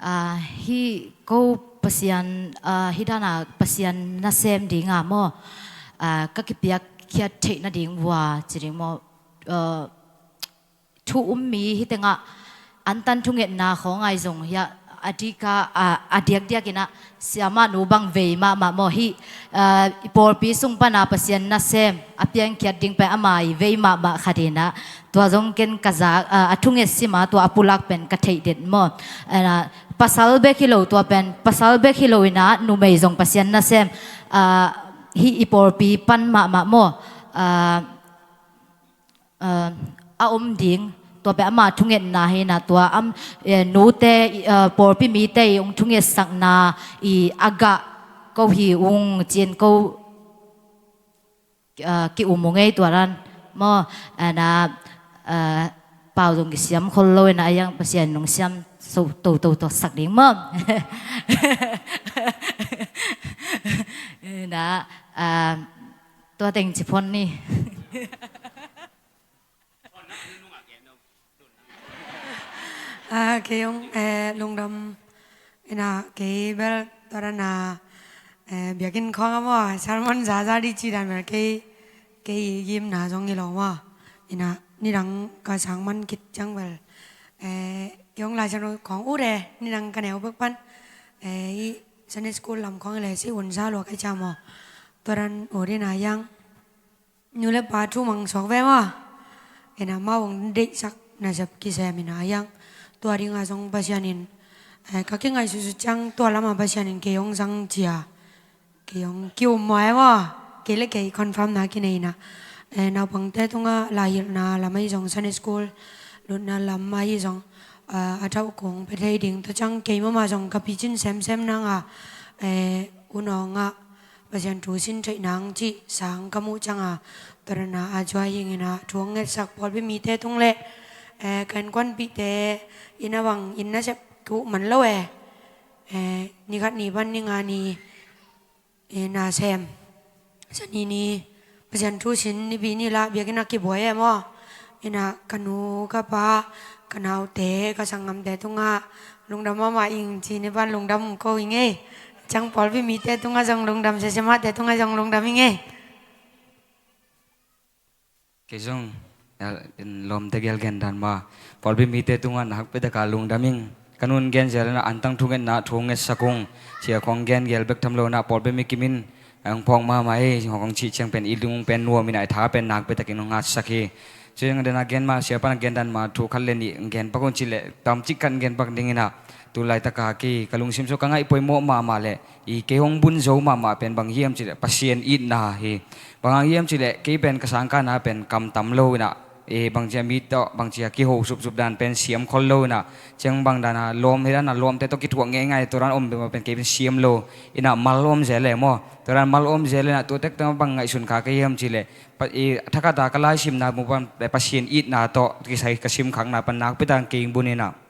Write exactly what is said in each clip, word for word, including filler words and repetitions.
Aa, hih ko Pasian, aa, hih dana Pasian nasem dinga maw, aa, ka kipiakkhiat theih nading vua ci ding maw, aa, thu um mi hih tengah antan thungetna khawng ai zong hiah a dika, aa, a diakdiakinah siamah nu bang vei mahmah maw hih, aa, i pawlpi sung pana Pasian nasem a piankhiat ding pen ama i vei mahmah khatinah tua zong ken ka zak, aa, a thunget sima tua a pulak pen ka theih det maw. Aa, pasal bek hi lo tua pen, pasal bek hi lo inah numei zong Pasian nasem, aa, hih i pawlpi pan mahmah maw, aa, aa, a om ding. Tua pen ama thungetna hi inah tua am, eh, nute, aa, pawlpi mite i ung thungetsakna i a gah ko hi ung cin ko, aa, ki-um uh ngei tua dan maw, ana, aa, pau zong kisiam khol lo inah a iang Pasian nung siam so toto sak ding maw. Inah, aa, tua teng ci phon ni. Ah, kei ung, eh, lungdam inah kei bel tua dana, eh, biakinn khawng a maw, sermon zaza di ci dan bel kei, kei i gimna zong hi lo maw. Inah nidang ka sang man khit ciang bel, eh, kei ung Lai Siangtho khawng ut e, nidang ka neu bek pan, eh, i Sunday school lam khawng hi le si un sa lua kai ca maw. Tua dan ut inah iang nu le pa thu mang suak ve maw. Inah amau hong deihsak nasep kisem inah a iang tua dinga zong Pasian in, eh, ka kingaihsutsut ciang tua lama Pasian in kei hong zang cia, kei hong ki-um maw e maw. Kei le kei confirm na kinei inah, eh, naupangte tungah laihilhna lam ahi zong Sunday school lutna lam ahi zong, eh, a thauh kong pia thei ding tua ciang kei mahmah zong ka picin semsem nanga, eh, unawngah Pasian thu sin theih nang cih sang ka muh cianga tua dana a zuai hing inah thu hong ngetsak pawlpi mite tung le, eh, ka innkuanpihte inn a bang inn nasep ka uh man lo e. Eh, ni khat ni pan ni nga ni, eh, na sem, sani ni Pasian thu sin nipi ni lah biakinn a kibuai e maw. Inah ka nu ka pa ka naute ka sanggamte tungah lungdam mahmah ing ci ni pan lungdam ko ing e. Ciang pawlpi mite tungah zong lungdam, sia siamahte tungah zong lungdam ing e. Kei zong, eh, lawmte gel gen dan mah pawlpi mite tungah nakpi taka lungdam ing. Ka nun gen zel inah antang thungetna thu ngetsak ung cia khong gen gel bek tham lo inah pawlpi mi kimin ang phawk mahmah hi, hong cih ciang pen i lung pen nuam inah i tha pen nakpi takin hong hatsak hi. Ciang dana gen mah sia pana gen dan mah thu khat le nih gen pak un cih leh tamcik khat gen pak ding inah tu laitaka kei ka lungsim sung ka ngaih poimawh mahmah le i kei hong bun zo mahmah pen bang hiam cih leh Pasian itna hi. Bang hang hiam cih leh kei pen ka sangkahna pen kam tam lo inah, eh, bangcia mi tawh bangcia kiho supsup dan pen siam khol lo inah, ciang bang dana lawm hi dana lawmte tawh kithuak ngeingai tua dan om pen kei pen siam lo inah mal om zel e maw. Tua dan mal om zel inah tua tektek bang ngaihsun kha ka hiam cih leh, pa, eh, thakata ka laisimna mu pan, eh, Pasian itna tawh kisai ka simkhakna pan nakpi takin kei bun inah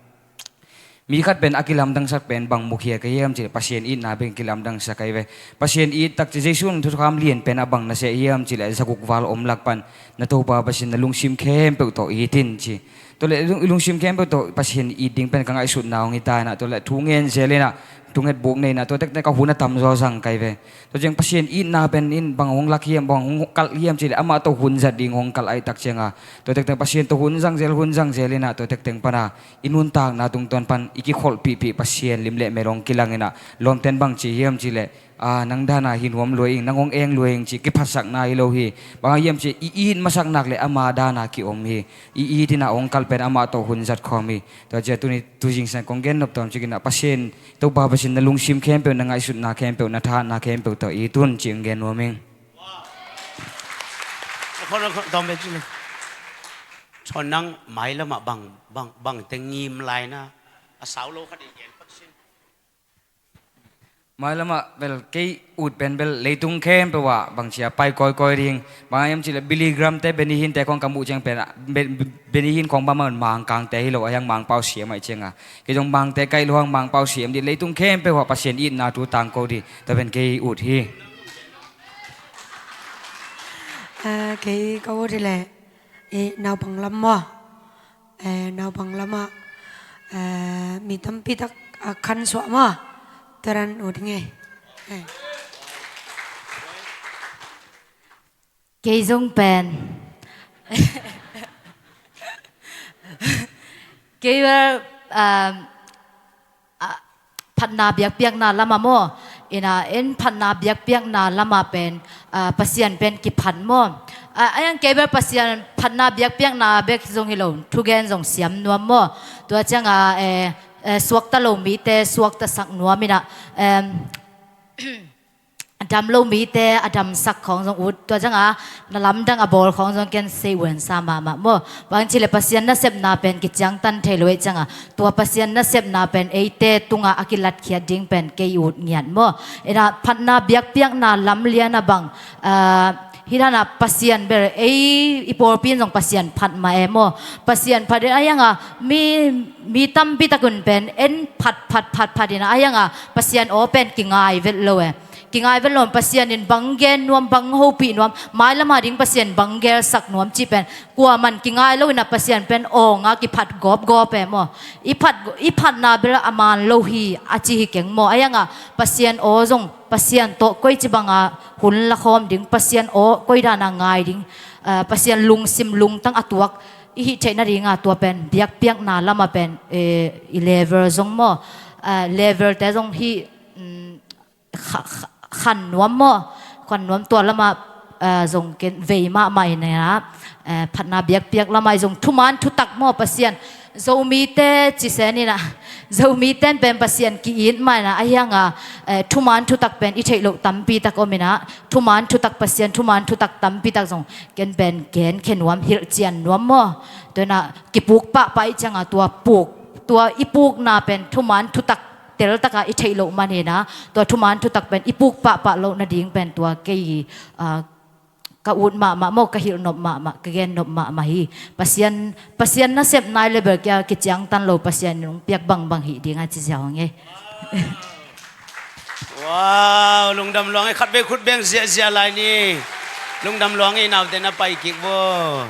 mi khat pen a kilamdangsak pen bang mukhia ka hiam cih leh Pasian itna pen kilamdangsak ahi ve. Pasian it takci Jesu in thukham lian pen a bang na seh hiam cih leh zaguk val om lak pan na Topa Pasian na lungsim khempeuh tawh it in ci. Tua leh lung, lungsim khempeuh tawh Pasian it ding pen ka ngaihsutna hong hi ta inah tua leh thu ngen zel inah thunget buk nei inah tua tektek a hun a tamzaw zang kai ve. Tua ciang Pasian itna pen in bang hong lak hiam, bang hong kalh hiam cih leh amah tawh hun zat ding hong kalh ahih tak cianga tua tektek Pasian tawh hun zang zel, hun zang zel inah tua tektek pana i nuntakna tungtawn pan i kikholhpihpih Pasian lim le mel hong kilang inah lawmten bang ci hiam cih leh, ah, nang dana hi nuam lua ing, nang hong eng lua ing ci kiphatsakna hi lo hi. Bang hang hiam cih i it masak nak le ama dana kiom hi. I it inah hong kalh pen amah tawh hun zat khawm hi. Tua cia tuni tu zingsang kong gen nop tawm cik inah Pasian, Topa Pasian na lungsim khempeuh, na ngaihsutna khempeuh, na thahatna khempeuh tawh it un ci hong gen nuam ing. Khon, khon, dawm ve cin. Chon nang mailamah bang, bang, bang teng ngim lai na a sau lo khat i gen pak sin. Mailamah bel kei ut pen bel leitung khempeuh ah bangcia pai kawikawi ding. Bang hiam cih leh Billy Graham te Benny Hinn te khong ka muh ciang pen, Be-, Benny Hinn khong bang bang Mangkangte hi lo a hiang Mangpau siam ahih cianga kei zong Mangte kaih lo hang Mangpau siam dih, leitung khempeuh ah Pasian itna thu tangko dih. Tua pen kei ut hi. Eh, kei ka ut hi leh, eh, naupang lam maw? Eh, naupang lamah, eh, mi tampi tak a khan suah maw? Taran ut nge. Kei zong pen kei bel, um, a, phatna biakpiakna lama maw? Ina en phatna biakpiakna lama pen, a, Pasian pen kiphat maw? A, a yang kei bel Pasian phatna biakpiakna bek zong hi lo, thugen zong siam nuam maw? Tua cianga, eh, eh, suakta lo mite suaktasak nuam ina, em, a dam lo mite a damsak khawng zong ut, tua cianga na lamdang a bawl khawng zong ken sei uansa mahmah maw? Bang cile Pasian nasepna pen kiciangtan thei lo ei cianga, tua Pasian nasepna pen eite tunga a kilatkhiat ding pen kei ut ngiat maw? Ina phatna biakpiakna lamliana bang, ah, hidana Pasian bel ei i pawlpi in zong Pasian phat mah e maw? Pasian phat in a yanga mi, mi tampi takun pen en phat phat phat phat ina a yanga Pasian aw pen kingai vet lo e. Kingai vet lo, Pasian in bang gen nuam, bang hopih nuam, mailama ding Pasian bang gelsak nuam cih pen kuaman kingai lo ina Pasian pen awnga kiphat gawpgawp e maw? I phat, i phatna bel a man lo hi a ci hi keng maw? A yanga Pasian aw zong Pasian tawh koici banga hun lakhawm ding, Pasian aw koidana ngai ding, ah, Pasian lungsim lungtang a tuak i hih theih nadinga tua pen biakpiakna lama pen, eh, i level zong maw? Ah, level te zong hih, mm, kha-, kha-, khan nuam maw? Khan nuam tua lama, ah, zong ken vei mahmah ina, eh, phatna biakpiak lama i zong thuman thutak maw Pasian? Zomite cisen ina, Zomiten pen Pasian ki-it mah ina a hianga, eh, thuman thutak pen i theih loh tampi tak om ina, thuman thutak Pasian, thuman thutak tampi tak zong ken pen gen khe nuam, hilh cian nuam maw? Tua ina kipuk pahpah i cianga tua puk, tua i pukna pen thuman thutak teltaka i theih loh man hina, tua thuman thutak pen i puk pahpah loh nading pen tua kei, ah, ka ut mahmah maw, ka hilh nop mahmah, ka gen nop mahmah hi. Pasian, Pasian nasep nai le bel kia kiciangtan lo, Pasian in hong piak bangbang hih dinga ci ziau nge. Wow, lungdam luang i khat bei khut beng ziahziah lai ni. Lungdam luang i naute na pai kik bo.